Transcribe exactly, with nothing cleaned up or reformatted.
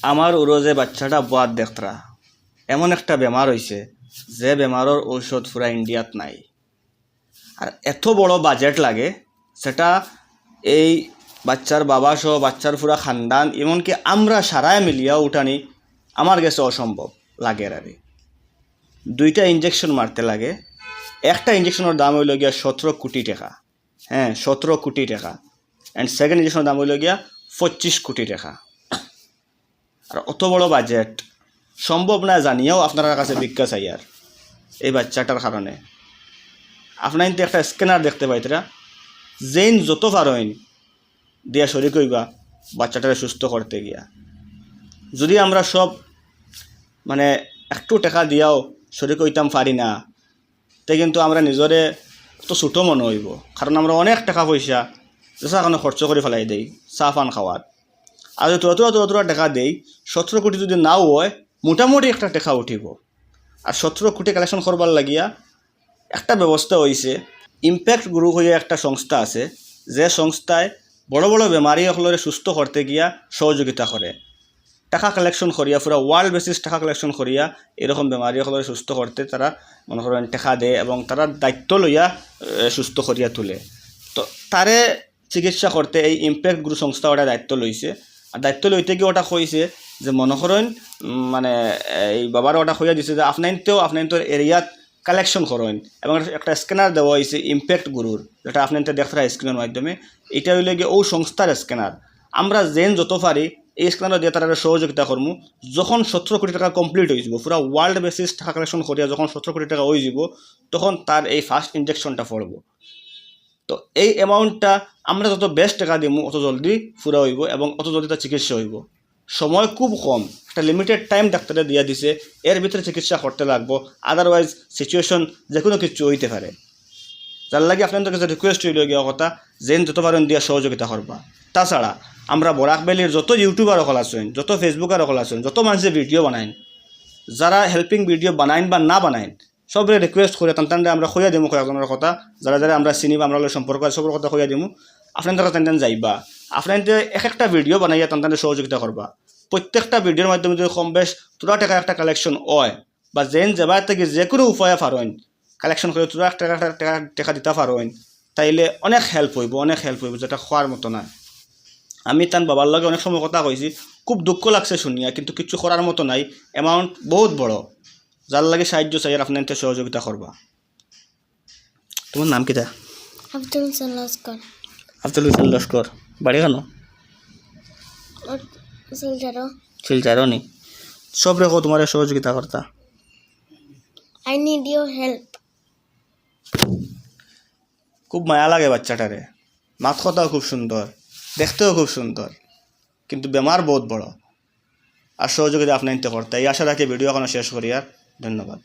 আমার উরো যে বাচ্চাটা বওয়াত দেখতরা, এমন একটা বেমার অইছে, যে বেমারর ঔষধ পুরা ইন্ডিয়াত নাই। আর এত বড় বাজেট লাগে, যেটা এই বাচ্চার বাবা সহ বাচ্চার পুরা খানদান, এমনকি আমরা সারায় মিলিয়াও উঠানি আমার গেছে অসম্ভব লাগে। আর দুইটা ইঞ্জেকশন মারতে লাগে। একটা ইঞ্জেকশনর দাম অইলো গিয়া সতেরো কোটি টাকা। হ্যাঁ, সতেরো কোটি টাকা। And সেকেন্ড ইঞ্জেকশনর দাম অইলো গিয়া পঁচিশ কোটি টাকা। আর অত বড় বাজেট, সম্ভব না জানিয়াও আপনারার কাছে ভিক্ষা চাইয়ার এই বাচ্চাটার কারণে। আপনাইন্তে একটা স্ক্যানার দেখতে পাইতরা, যেইন যত পারইন দিয়া শরিক অইবা বাচ্চাটারে সুস্থ করতে গিয়া। যদি আমরা সব মানে একটু টাকা দিয়াও শরিক অইতাম পারি না, তে কিন্তু আমরা নিজরে তো ছোটো মনো অইবো, কারণ আমরা অনেক টাকা পয়সা যেছা কানো খরচ করি ফালাই দেই চা পান খাওয়াত। আর যদি থুড়া থুড়া থুড়া থুড়া টাকা দেই, সতেরো কোটি যদি নাও অয়, মোটামুটি একটা টাকা উঠিবো। আর সতেরো কোটি কালেকশন করবার লাগিয়া একটা ব্যবস্থা অইছে, ইম্প্যাক্ট গ্রুপ অইয়া একটা সংস্থা আছে, যে সংস্থায় বড় বড় বেমারি অকলরে সুস্থ করতে গিয়া সহযোগিতা করে। টাকা কালেকশন করিয়া, পুরা ওয়ার্ল্ড বেসিস টাকা কালেকশন করিয়া এরকম বেমারি অকলরে সুস্থ করতে তারা, মনো করইন, টাকা দেয় এবং তারা দায়িত্ব লইয়া, এ, সুস্থ করিয়া তুলে। তো তারে চিকিৎসা করতে এই ইম্প্যাক্ট গ্রুপ সংস্থা ওটা দায়িত্ব লইছে। আর দায়িত্ব লইতে গিয়া ওটা কইছে যে, মনো করইন, উম, মানে, এই বাবারে ওটা কইয়া দিছে যে আপনাইন্তেও, আপনাইন্তর এরিয়াত কালেকশন করইন এবং একটা স্ক্যানার দেওয়া অইছে ইম্প্যাক্ট গ্রুপর, যেটা আপনাইন্তে দেখতরা স্ক্রিনর মাধ্যমে। এটা অইলো গিয়া ঔ সংস্থার স্ক্যানার। আমরা যেইন যত পারি এই স্ক্যানার দিয়া তারারে সহযোগিতা করমু। যখন সতেরো কোটি টাকা কমপ্লিট অইযিবো, পুরা ওয়ার্ল্ড বেসিস টাকা কালেকশন করিয়া যখন সতেরো কোটি টাকা অইযিবো, তখন তার এই ফার্স্ট ইঞ্জেকশনটা পড়বো। তো এই অ্যামাউন্টটা আমরা যত বেশ টাকা দিমু, অত জলদি পুরা অইবো এবং অত জলদি তার চিকিৎসা অইবো। সময় খুব কম, একটা লিমিটেড টাইম ডাক্তারে দিয়া দিছে, এর ভিতরে চিকিৎসা করতে লাগবো, otherwise সিচুয়েশন যে কোনো কিছু অইতে পারে। যার লাগি আপনাইন্তর কাছে রিকোয়েস্ট অইলো গিয়া কথা, যেইন যত পারইন দিয়া সহযোগিতা করবা। তাছাড়া আমরা বরাক ভ্যালির যত ইউটিউবার অকল আছইন, যত ফেসবুকার অকল আছইন, যত মানষে ভিডিও বানাইন, যারা হেল্পিং ভিডিও বানাইন বা না বানাইন, সবরে রিকোয়েস্ট করি, তান তানরে আমরা কইয়া দিমু কয়েকজনর কথা, যারা যারা আমরা চিনি বা আমরার লগে সম্পর্ক আছে, সবর কথা কইয়া দিমু। আপনাইন্তর কাছে তান তান যাইবা, আপনাইন্তে এক একটা ভিডিও বানাইয়া তান তানরে সহযোগিতা করবা। প্রত্যেকটা ভিডিওর মাধ্যমে যদি কম বেশ থুড়া টাকা একটা কালেকশন অয়, বা যেইন যেবায় থাকি যে কোনো উপায়ে পারইন, কালেকশন করি থুড়া একটা টাকা, টাকা, টাকা দিতা পারইন, তাইলে অনেক হেল্প অইবো, অনেক হেল্প অইবো, যেটা কওয়ার মতো নায়। আমি তান বাবার লগে অনেক সময় কথা কইছি, খুব দুঃখ লাগছে শুনিয়া, কিন্তু কিচ্ছু করার মতো নাই, অ্যামাউন্ট বহুত বড়। যার লাগি সাহায্য চাইয়ার আপনাইন্তে সহযোগিতা করবা। তোমার নাম কিতা? আব্দুল হোসেন লস্কর। আব্দুল হোসেন লস্কর। বাড়ি কানো? ওর শিলচরও। শিলচরও নি? সবরে কও তোমারে সহযোগিতা করতা। I need your help. খুব মায়া লাগে বাচ্চাটারে, মাত কথাও খুব সুন্দর, দেখতেও খুব সুন্দর, কিন্তু বেমার বহুত বড়। আর সহযোগিতা আপনাইন্তে করতা, এই আশা রাখি ভিডিও এখানো শেষ করিয়ার। ধন্যবাদ।